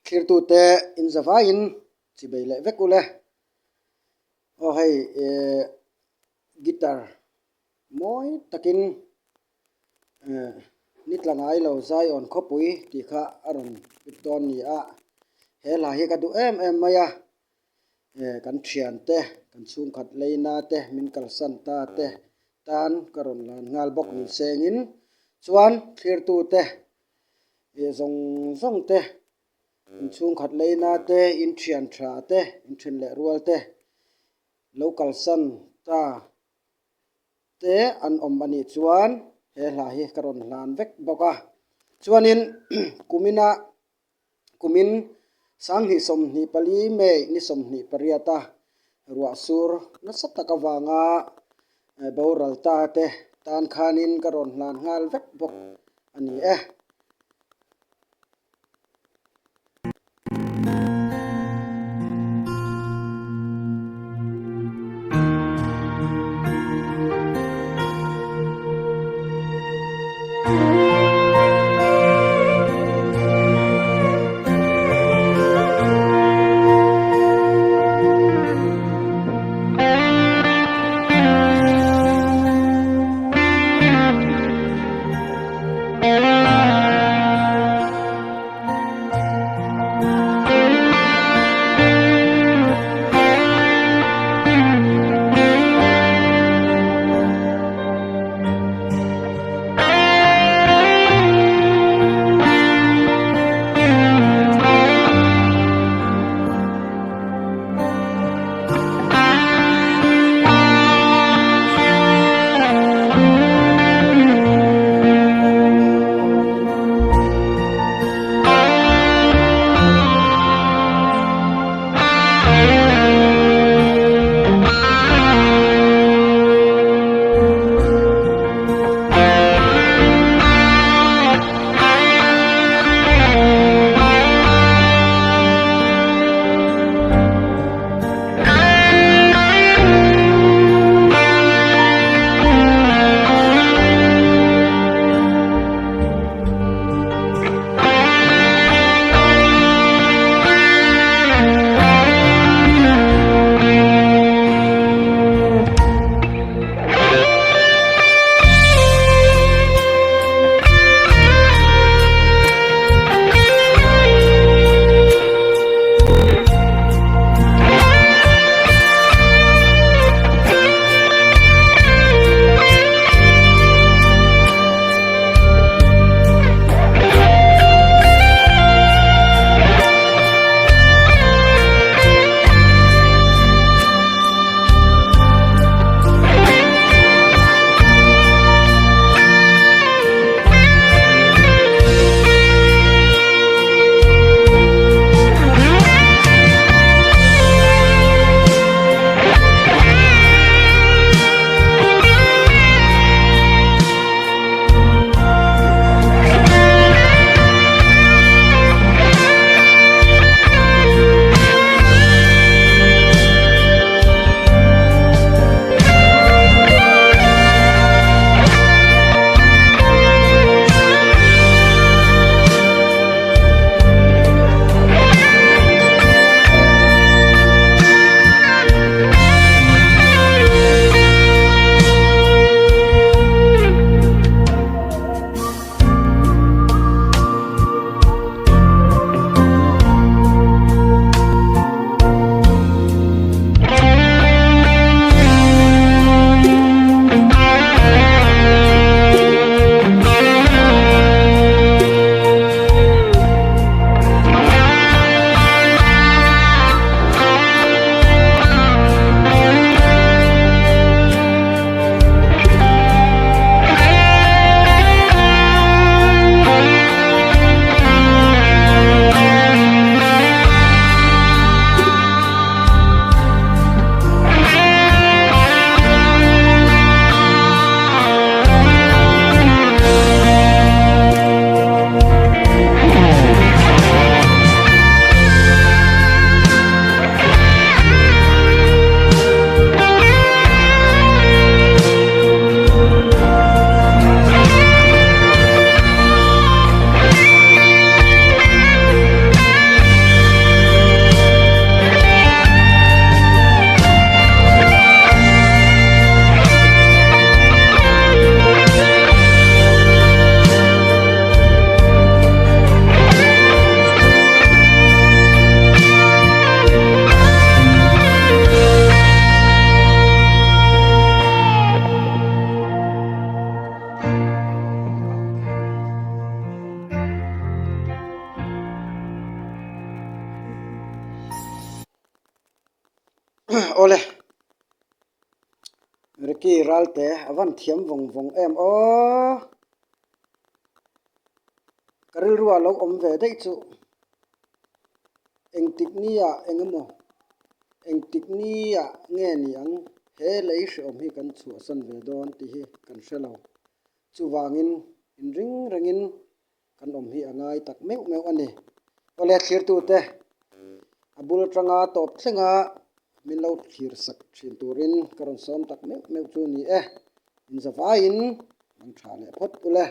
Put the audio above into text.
Thlirtute in zavaiin chibei leh vek ule. Aw hei eh guitar mawi takin eh ni tla ngai lo Zion khawpui tih kha a rawn put dawn ni a. He hla hi ka duh em em mai a. Eh kan thiante kan chhungkhat leina te min kalsan ta te tan ka rawn lan nghal bawk ni sengin chuan thlirtute eh zawng zawng te inchhungkhat leina te inthian tha te inthen leh rual te lo kalsan ta te an awm a nih chuan he hla hi ka rawn hlan vek bawk a chuanin kumina kumin 2024 May ni 28 a ruah sur nasa tak avanga boral ta te tan khanin ka rawn hlan nghal vek bawk a ni e. Awle, Ricky Ralte a van thiam vawng vawng em aw. Ka rilru ah lo awm ve daih chu engtik nia eng emaw engtik nia nge ni ang he lei hreawm hi kan chhuahsan ve dawn tih hi kan hre lo. Chuvangin inring rengin kan awm hi a ngai tak meuh meuh a ni. Awle thlirtute a bul atanga tawp thlenga min lo thlir sak thin turin ka rawn sawm tak meuh meuh chu ni e. Inzavaiin mang tha leh phawt ule.